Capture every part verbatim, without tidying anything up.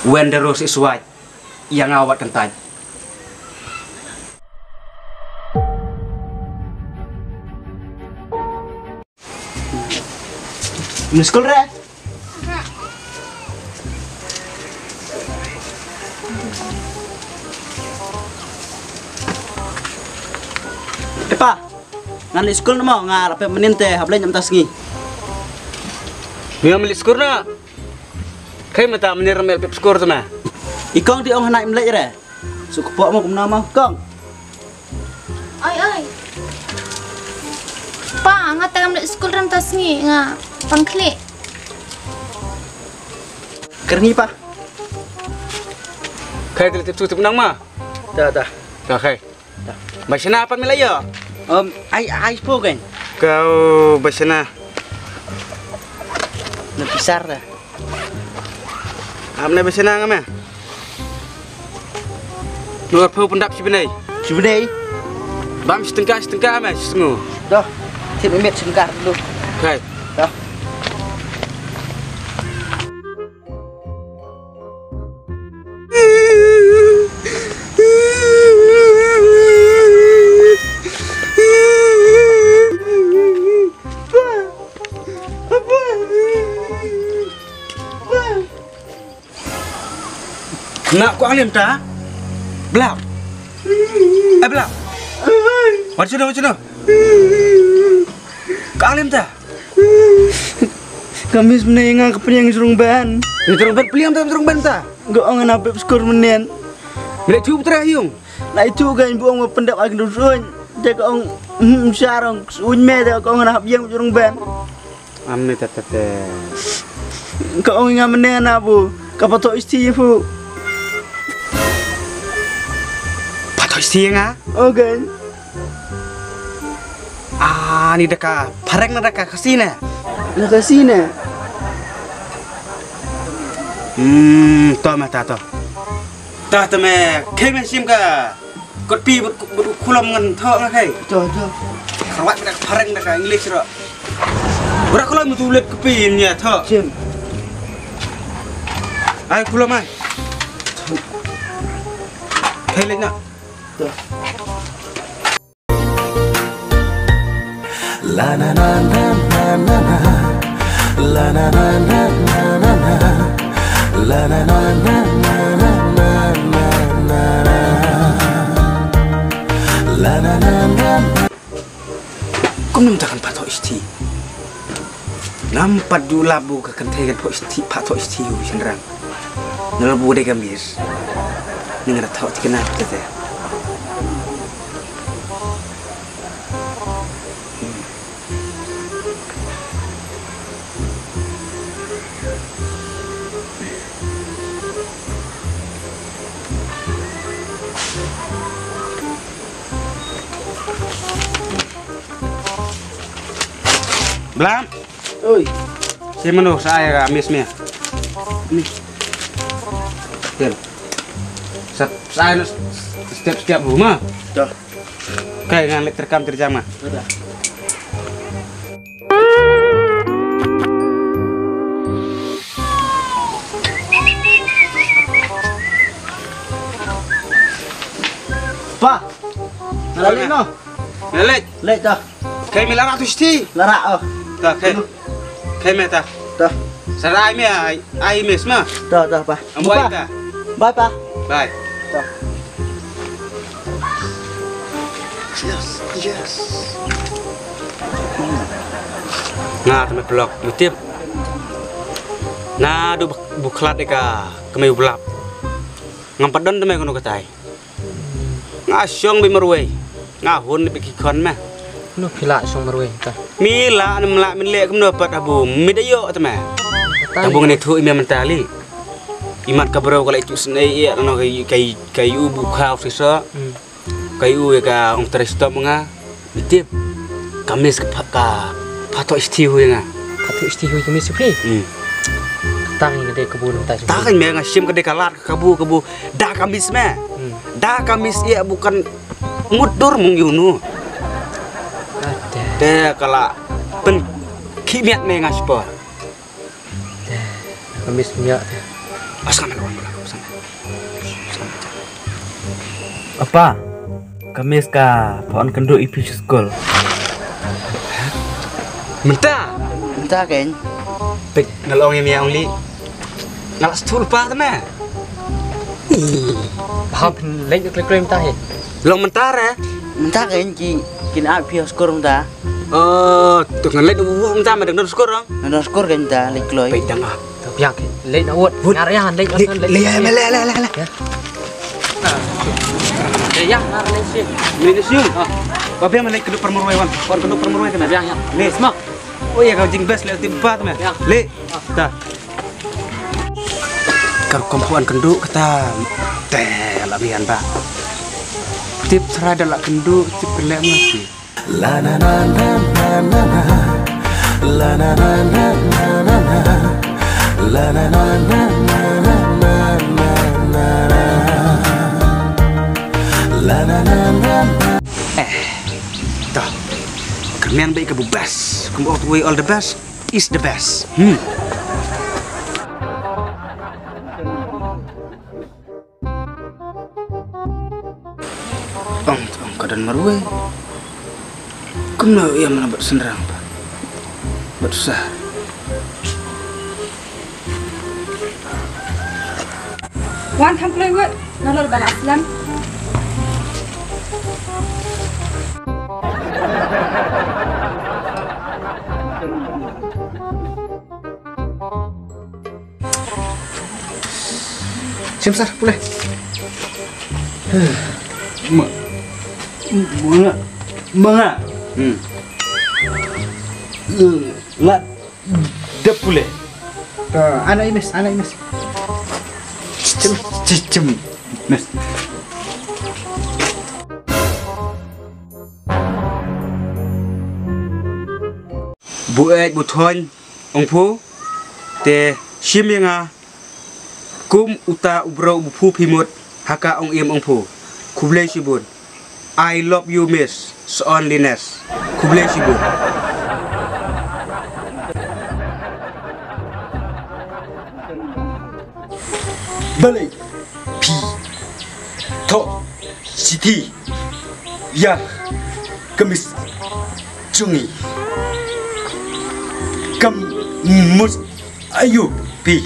Wen da ros iswaj, ïa nga wat kyntait. Mih skul re? Epa, ngan leit skul na mo, nga la pep mynnin te hap leit na mynta sngi. Ngi ym leit skul na. Kaei mynta mynnin ym leit pep skul te ma. I kong te ong hana im leit re. Suk kpoh mo kumno mo kong. Oi oi. Pa, nga te ngam leit skul re mynta sngi, nga pang khlieh. Kyrni pa. Kaei te leit tip su tip nang ma. Ta ta. Ta kaei. Ba shna pat me la ïoh. Um, ai ai spo kan. Kau ba shna. Na pisar ta. Am ne ba shna nga me. Nur phu pyndap shi bnai. Shi bnai. Bam shi tyngka shi tyngka me shi sngu. Doh. Tip me met shi tyngka dulu. Kaei. Doh. Nga ko alim ta. Blap. Eh, blap. Wat shuno, wat shuno. Ka alim ta. Ka miss mynne nga ka pynïeng jrong ban. Jrong ban pynïeng ta, jrong ban ta. Nga ong nga pep skul mynne. Mele tu putra hiung. Na itu kan bu ong pyndap ak ndu suñ. Te ka ong, hmm, sharong suñ me te ka ong nga hap ïeng jrong ban. Am ne ta ta te. Ka ong nga mynne na bu. Ka pato isti fu. Pato isti nga? Oh kan. Ah, ni da ka phareng na da ka Khasi ne. Na Khasi ne. Hmm, to ma ta to. Ta ta me, khei me shim ka. Kot pi bud bud khulom ngan tho nga khei. To to. Kharwat da ka phareng da ka English ro. Bra khulom tu let kot pi nya tho. Shim. Ai khulom ai. Khei let na. To. La na na na na na na. La na na na na na na. La na na na na na na na na. La na na na na. Kumno mynta kan pha thoh shithi? Ngam pat ju lap bu ka kynthei kan pha thoh shithi, pha thoh shithi u shynrang. Nalor bu dei ka miss. Ni nga da thoh thikna te te. Blam. Oi. Si mano sa ai ka miss me. Ni. Tel. Sa sa ai step step bu ma. Dah. Kai ngan lek terkam terjama. Dah. Pa. Nalek no. Nalek. Lek dah. Kai me la rah tu shithi. La rah oh. Dah kai. Kai me ta. Dah. Sa ai me ai, ai me sma. Dah dah pa. Ambai ta. Bye pa. Bye. Dah. Yes, yes. Nga te me plok me tip. Na du buklat ka kemai u blap. Ngam pat don te me kono katai. Nga shong beit marwei. Nga hun beit ki khon me. Kumno phi lah shong marwei ta? Me lah ne em lah men leh kumno pat habu me da ïoh te me. Habu ngan ïathuh ïa me mynta li. Imat ka briew ka la ïathuh sngewsih ïa no ka ka ka u bu khaw shisha. Hmm. Ka u ïa ka ong trei stom nga. Me tip. Ka miss ka pha ka pha thoh shithi hu ïa nga. Pha thoh shithi hu ïa ka miss phi? Hmm. Tang ïa ka dei kabu nangta. Tang ïa me nga shim ka dei ka lad kabu kabu. Da ka miss me. Hmm. Da ka miss ïa bu kan mut dur mung ïa u nu. Ate. Te ka la pynkhih miat me nga shipor. Te ka miss ïa. Asam lah, wan lah, asam. Apa? Ka Miss ka pha wan kynduh ïa phi sha skul. Mynta? Mynta kein. Peit, nga la ong ïa me ong li. Nga la stul pa te me. Ih. Hap leit kloi kloi mynta hi. Long mynta re? Mynta kein ki, kin ap phi ha skul mynta. Oh, tu ngan leit u mynta me dang don skul rong. Ngan don skul kein mynta leit kloi. Peit dang ah. Biang kein leit na wot. Wot. Ngar ya leit na leit. Leit ya me leit leit leit. Ya. Ya ya ngar leit si. Leit si. Ah. Ba biang me leit kynduh para marwei wan. Wan kynduh para marwei kein. Biang ya. Leit sma. Oh ya ka jingbes leit tip ba te me. Ya. Leit. Ta. Ka rukom pha wan kynduh kata. Te la biang ba. Tip trai da la kynduh tip kynlek ma ti. La na na na na na na. La na na na na na na. La na na na na na na na na. La na na na na. Eh. Toh. Kyrmen ba ïa ka bu best. Kum ong the way all the best is the best. Hmm. Ong, ong ka don marwei. Kumno ïa mana bad synrang ba. Bad sah. Wan tham kloi wei, nalor ba la slem. Sim sar, pule. Ma, ma nga, ma nga. Hmm. La, dep pule. Ah, anak imes, anak imes. Cem, cem, cem. Mes. Bu ej bu thoin ong phu te shim ïa nga kum uta u bro u bu phu phi mut ha ka ong im ong phu. Khublei shibun. I love you, Miss So'on Lines. Khublei shibun. Balei phi thoh shithi ïa ka Miss jong ngi? Kam mut aïu phi?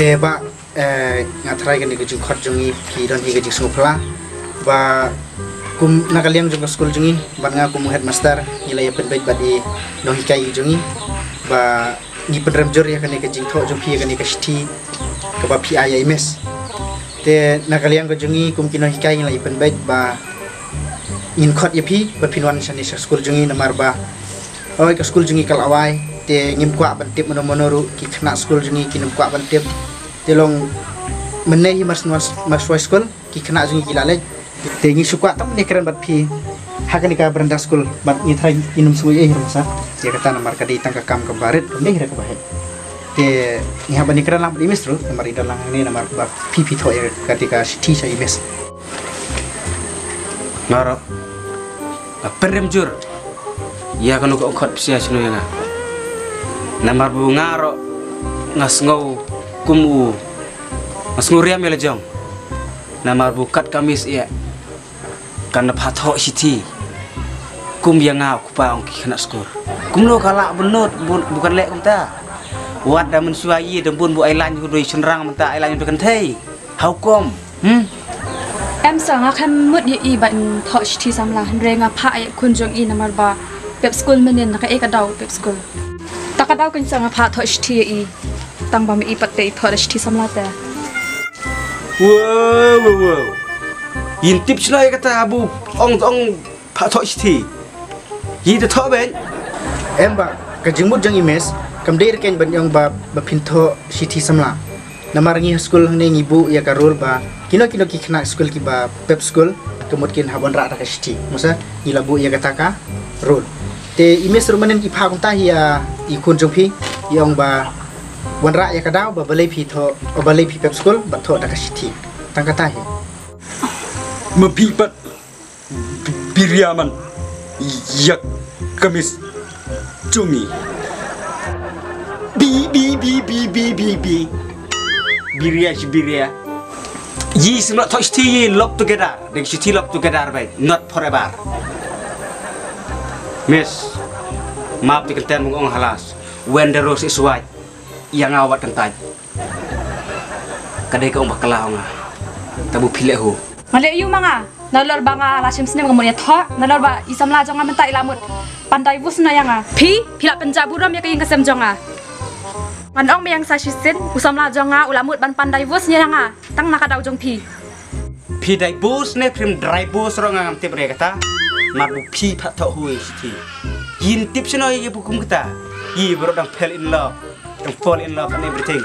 Te ba, eh, nga tharai kane ka jingkhot jong ngi ki don hi ka jingsngewphylla. Ba kum na ka liang jong ka skul jong ngi, bad nga kum u headmaster, ngi la ïa pynbeit bad i nonghikai jong ngi. Ba ngi pynrem jur ïa kane ka jingthoh jong phi ïa kane ka shithi kaba phi ai ïa i Miss. Te na ka liang ka jong ngi kum ki nonghikai ngi la ïa pynbeit ba ngin khot ïa phi ba phin wan shane sha skul jong ngi namar ba oi ka skul jong ngi ka la wai te ngim kwah ban tip mano mano ruh ki khynnah skul jong ngi ki nym kwah ban tip. Te long mynne hi mar shuwa skul ki khynnah jong ngi ki la leit. Te ngi shu kwah tang ban ïakren bad phi ha kane ka baranda skul bad ngi tharai ngi nym sngew ei ruh masa. Ïa kata namar ka dei tang ka kam kaba rit kam dei re kaba heh. Te ngi hap ban ïakren lang bad i Miss ruh namar i don lang hangne namar ba phi phi thoh ïa kata ka shithi sha i Miss. Nga ruh nga pynrem jur ïa kano ka ong khot phi sha shano ïa nga. Namar ba nga ruh nga sngew kum u nga sngew riam ïa la jong. Namar ba kat ka Miss ïa kan da pha thoh shithi kum ïa nga u kpa ong ki khynnah skul. Kumno ka lah bynnud bu kan leh kumta. Wat da mynshuwa ïa da bun bu ai lain hu doi shynrang mynta ai lain hu doi kynthei. How come? Hmm? Em sa nga khlem mut ïa i ban thoh shithi samla hynrei nga phah ïa khun jong i namar ba pep skul mynnin na ka e ka daw pep skul. Ta ka daw kan sa nga phah thoh shithi ïa i. Tang ba me i pat te i thoh da shithi samla te. Wow, wow, wow. Yin tip shlai kata bu ong ong pha thoh shithi. Hi te thoh ben. Em ba ka jingmut jong i Miss kam dei rkeng ban ong ba ba phin thoh shithi samla. Namar ngi ha skul hangne ngi buh ïa ka rule ba kino kino ki khynnah skul kiba pep skul ka mut kin hap wanrah da ka shithi. Masa ngi la buh ïa kata ka rule. Te i Miss ruh mynnin i phah kumta hi ïa i khun jong phi i ong ba wanrah ïa ka daw ba balei phi thoh, ba balei phi pep skul ba thoh da ka shithi. Tang kata hi. Ma phi pat phi riam man ïa ka Miss jong ngi. Bi bi bi bi bi bi bi. Biria shi biria. Yi sim la thoh shithi yi love together. Deng shithi love together bai. Not forever. Miss. Map ti kenten mung ong halas. When the rose is white. Ïa nga wat kyntait. Ka dei ka ong bakla ong nga. Tabu phi leh hu. Nga leh ïu ma nga. Nalor ba nga la shim snem nga mut ïa thoh. Nalor ba i samla jong nga mynta i la mut pan divorce noh ïa nga. Phi, phi la pynjah burom ïa ka ïing ka sem jong nga. Ngan ong ma ïa nga sa shisien, u samla jong nga u la mut ban pan divorce noh ïa nga. Tang na ka daw jong phi. Phi divorce ne phim divorce ruh nga ngam tip re kata. Namar ba phi pat thoh hu ïa shithi. Yin tip shano ïa ki bukum kata. Yi baroh dang fell in love. Dang fall in love and everything.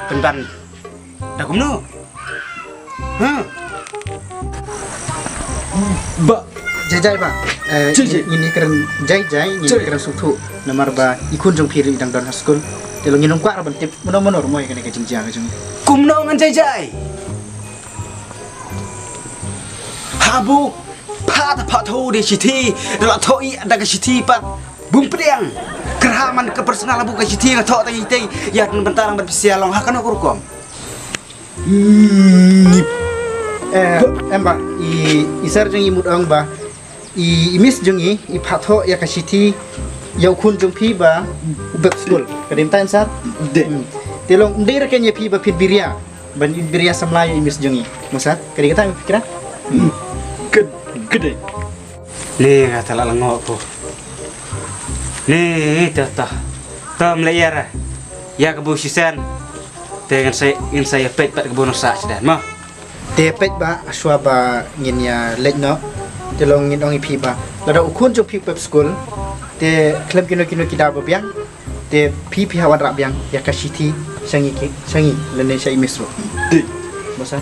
Pynban da kumno? Huh? Ba. Jai jai ba. Eh, Jai jai. Ngin, ngin ïakren jai jai, ngin Jai. Ïakren sngewthuh. Namar ba i khun jong phi ruh i dang don ha skul. Te long ngin ym kwah ruh ban tip mano mano ruh mo ïa kane ka jingjia ka jong ngi. Kumno ngan jai jai? Habu, pha ta pha thoh da shithi, da la thoh i da ka shithi pat. Bum pdiang. Kyrha man ka personal habu ka shithi nga thoh tang i tei. Ïa dang bynta lang ban pisial long ha kano ka rukom. Hmm. Eh, em ba, i, i sir jong i mut ong ba, i, i miss jong i, i pha thoh ïa ka shithi, ïa u khun jong phi ba, u bep skul. Ka dei mynta em sir? Dei. Hmm. Te long, ym dei ruh ken ïa phi ba phin biria. Ban biria samla ïa i miss jong i. Mo sir? Ka dei kata em phi kyrha? Hmm. Ka, ka dei. Ni nga te la lyngngoh ko. Ni te ta. Te ym leh ïa ra. Ïa ka bu shisien. Te ngin sa, ngin sa ïa peit pat ka bu nongsa shisien mo. Te peit ba shuwa ba ngin ïa leit noh. Te long ngin ong ïa phi ba lada u khun jong phi u pep skul. Te khlem kino kino ki daw ba biang. Te phi phi hap wanrah biang ïa ka shithi sha ngi ki, sha ngi lane sha i miss ruh. Dei. Mo sir?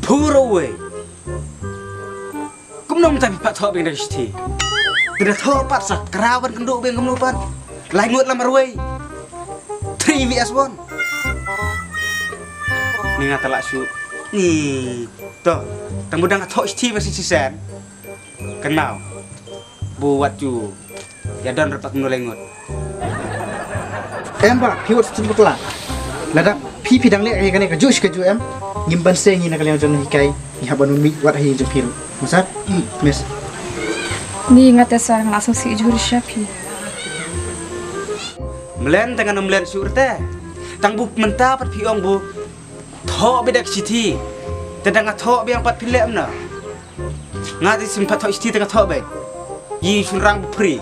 Pura wei. Kumno mynta phi pat thoh biang da ka shithi? Te da thoh pat sa kra ban kynduh biang kumno pat. Lai ngut la marwei. Three V S one. Ni nga te lah shu. Ni. To. Tang bu dang thoh shithi ba shisien. Kynmaw. Bu wat ju. Ïa don ruh pat kumno lai ngut. Em ba, phi wat sngewthuh bakla. Lada phi phi dang leh ïa kane kajuh shi kajuh em. Ngim banse ngi na ka liang jong nonghikai. Ngi hap ban mih wat ha ïing jong phi ruh. Mo sir? Hmm. Miss. Ni nga te sir nga la sngewsih jur sha phi. Mlen te ngan mlen shuh te. Tang bu mynta pat phi ong bu. Thoh beit da ka shithi. Te da nga thoh biang pat phi leh em na. Nga te sim pat thoh shithi te nga thoh beit. Yi shun rang bu free.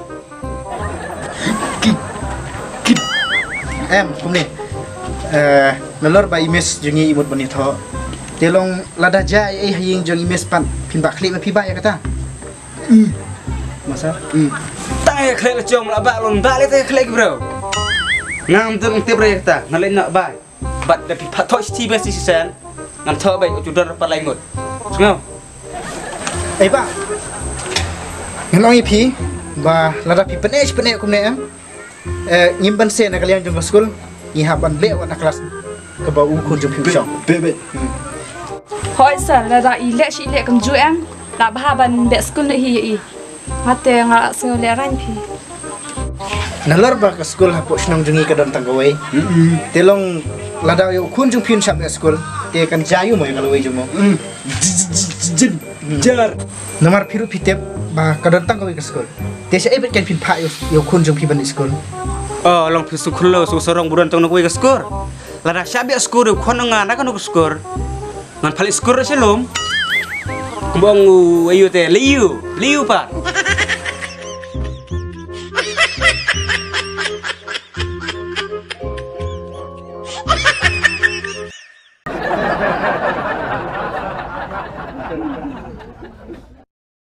Em kumne. Eh, nalor ba i miss jong ngi i mut ban ïa thoh. Te long lada jia ei ei ha ïing jong i miss pat phin bah khlieh ma phi bah ïa kata. Mo sir? Tang ïa khlieh la jong la bah lon bah leh te khlieh ki bro. Ngam tip re kata. Nga leh na bah. Bad da phi pat thoh shithi ba shisien ngan thoh beit u ju don ruh pat lai ngut. Sngew. Ei ba. Ngan ong ïa phi ba lada phi pyneh pyneh kumne em. Eh, ngim banse na ka liang jong ka skul ngi hap ban beh wat na klas kaba u khun jong phi u shong. Beh beh. Hooid sir, lada i leh shi i leh kumjuh em. Lah bha ban beh skul na hi ïa i. Nga te nga sngew lehraiñ phi. Nalor ba ka skul hapoh shnong jong ngi ka don tang kawei. Te long lada ïa u khun jong phi un shah beh skul te kan jia ïa u mo ïa ka lawei jong mo. Jin jar. Namar phi ruh phi tip ba ka don tang kawei ka skul. Te shaei bad kan phin phah ïa u khun jong phi ban leit skul. Oh, long phi sngewkhlo sngewsarong ba don tang kawei ka skul. Lada shah beh skul ïa u khun nga na kano ka skul. Ngan phah leit skul ruh shalom. Kumba ong u ayu te, leit ïa u, leit ïa u pat.